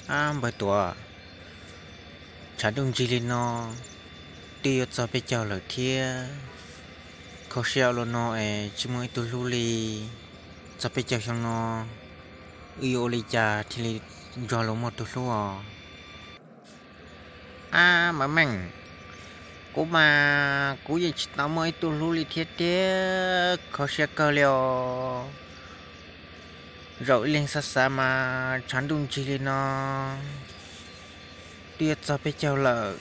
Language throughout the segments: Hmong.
Ab npawg Tuam, tshav ntuj ntsig li no twb yuav txog peb caug lawm thiab, kho siab ua luaj no es tsis muaj ib tug hlub li. Txog peb caug xyoo no wb yuav ua li cas thiaj li nrog luag muaj tus hlub os? Ab npawg Meej, kuv mas kuv yeej tsis tau muaj ib tug hlub li thiab tiag, kho siab kawg li os. Zaum ib leeg xav xav mas tshav ntuj ntsig li no twb yuav txog peb caug lawm,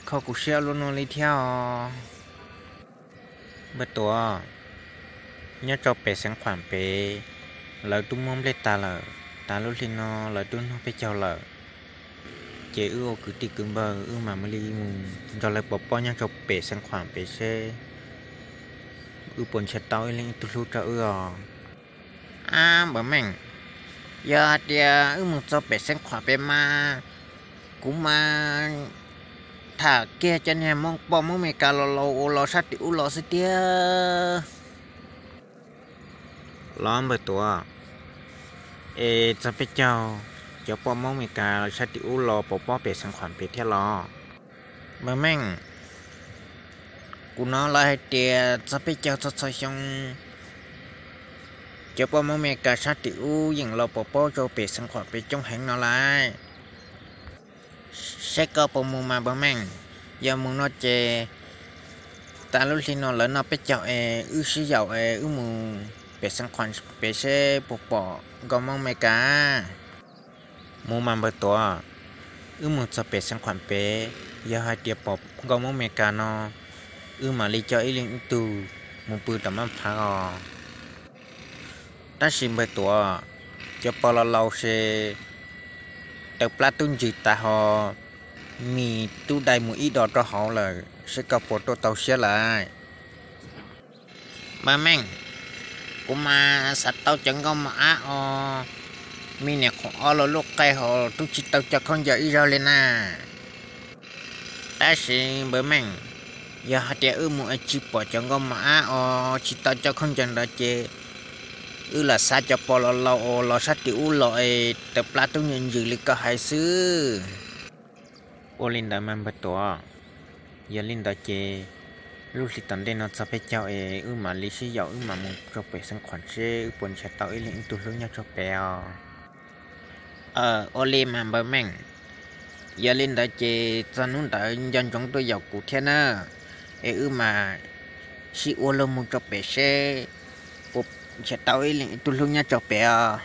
kho kuv siab ua luaj no li thiab os. Npawg Tuam, nyob rau pem Xeev Khuam pem, lawv twb muab nplej tas lawm, tas lub hli no lawv twb noj peb caug lawm. Ces wb ua kwv tij kwv npawg wb mam li mus nrog lawv pov pob nyob rau pem Xeev Khuam pem seb wb puas nrhiav tau ib leeg ib tug hlub rau wb os. Ab npawg Meej, yog hais tias wb mus txog pem Xeev Khuam pem mas kuv mas tham kiag cov niag poj Hmoob Amelikas los laus ua los sab tim ub los xwb tiag. Los npawg Tuam, es txog peb caug cov poj Hmoob Amelikas los sab tim ub los pov pob pem Xeev Khuam pem thiab los? Npawg Meej, kuv hnov lawv hais tias txog peb caug txog txhua xyoo cov poj Hmoob Amelikas sab tim ub yeej los pov pob rau pem Xeev Khuam pem coob heev no lauj. Saib koj puas mus mas npawg Meej, yog mus no ces tas lub hli no lawv noj peb caug es wb sib yaum es wb mus pem Xeev Khuam pem seb puas pom nkauj Hmoob Amelikas. Mus mas npawg Tuam, wb mus txog pem Xeev Khuam pem, yog hais tias pom nkauj Hmoob Amelikas no, wb mam li coj ib leeg ib tug mus pw tom maj phav os. Tab sis npawg Tuam, cov pog laus laus ces taws plab tub ntsws tas ho mis tub dai mus ib dos rau hauv lawm, seb koj puas tuaj tau siab lawm. Npawg Meej, kuv mas xav tau cov nkauj mos ab os, me niam qhuav ob los lub qe ho twb tsis tau coj khaub ncaws ib zaug li na. Tab sis npawg Meej, yog hais tias wb mus es tsis pom cov nkauj mos ab os tsis tau coj khaub ncaws ntawd ces wb lam xav cov pog laus laus uas los sab tim ub los es taws plab tub ntsws ntsws li koj hais xwb. Ua li ntawd mas npawg Tuam, yog li ntawd ces lub hli tom ntej no txog peb caug es wb mam li sib yaum wb mam mus rau pem Xeev Khuam seb wb puas nrhiav tau ib leeg ib tug hlub nyob rau pem os. Ua li mas npawg Meej, yog li ntawd ces txog hnub ntawd nco ntsoov tuaj yaum kuv thiab na, es wb mam sib ua luag mus rau pem seb puas nrhiav tau ib leeg ib tug hlub nyob rau pem os.